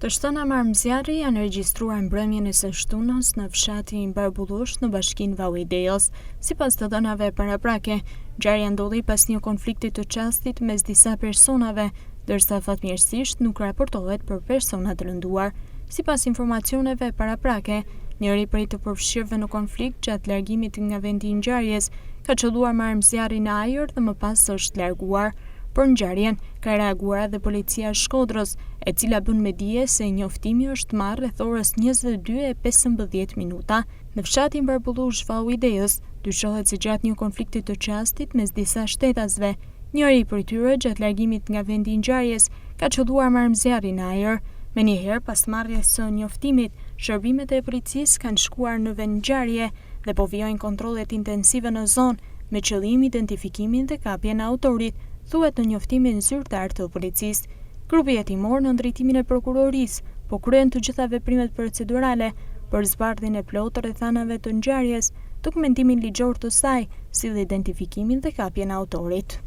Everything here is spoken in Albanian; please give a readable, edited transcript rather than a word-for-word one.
Të shtëna me armë zjarri janë regjistruar mbrëmjen e së shtunës në fshatin Barbullush në bashkinë Vau i Dejës. Sipas të dhënave paraprake, ngjarja ndodhi pas një konflikti të çastit mes disa personave, ndërsa fatmirësisht nuk raportohet për persona të lënduar. Sipas informacioneve paraprake, njëri prej të përfshirëve në konflikt gjatë largimit nga vendi i ngjarjes ka qëlluar me armë zjarri në ajër dhe më pas është larguar. Për ngjarjen, ka reaguar edhe Policia e Shkodrës, e cila bën me dije se njoftimi është marrë rreth orës 22:15 minuta. Në fshatin Barbullush, Vau i Dejës, dyshohet se gjatë një konflikti të çastit mes disa shtetasve, njëri prej tyre gjatë largimit nga vendi i ngjarjes ka qëlluar me armë zjarri në ajër. Menjëherë pas marrjes së njoftimit, shërbimet e policisë kanë shkuar në vendngjarje dhe po vijojnë kontrollet intensive në zonë, me qëllim identifikimin dhe kapjen e autorit, thuhet në njoftimin zyrtar të policisë. Grupi hetimor nën drejtimin e prokurorisë po kryen të gjitha veprimet procedurale për zbardhjen e plotë të rrethanave të ngjarjes, dokumentimin ligjor të saj, si dhe identifikimin dhe kapjen e autorit.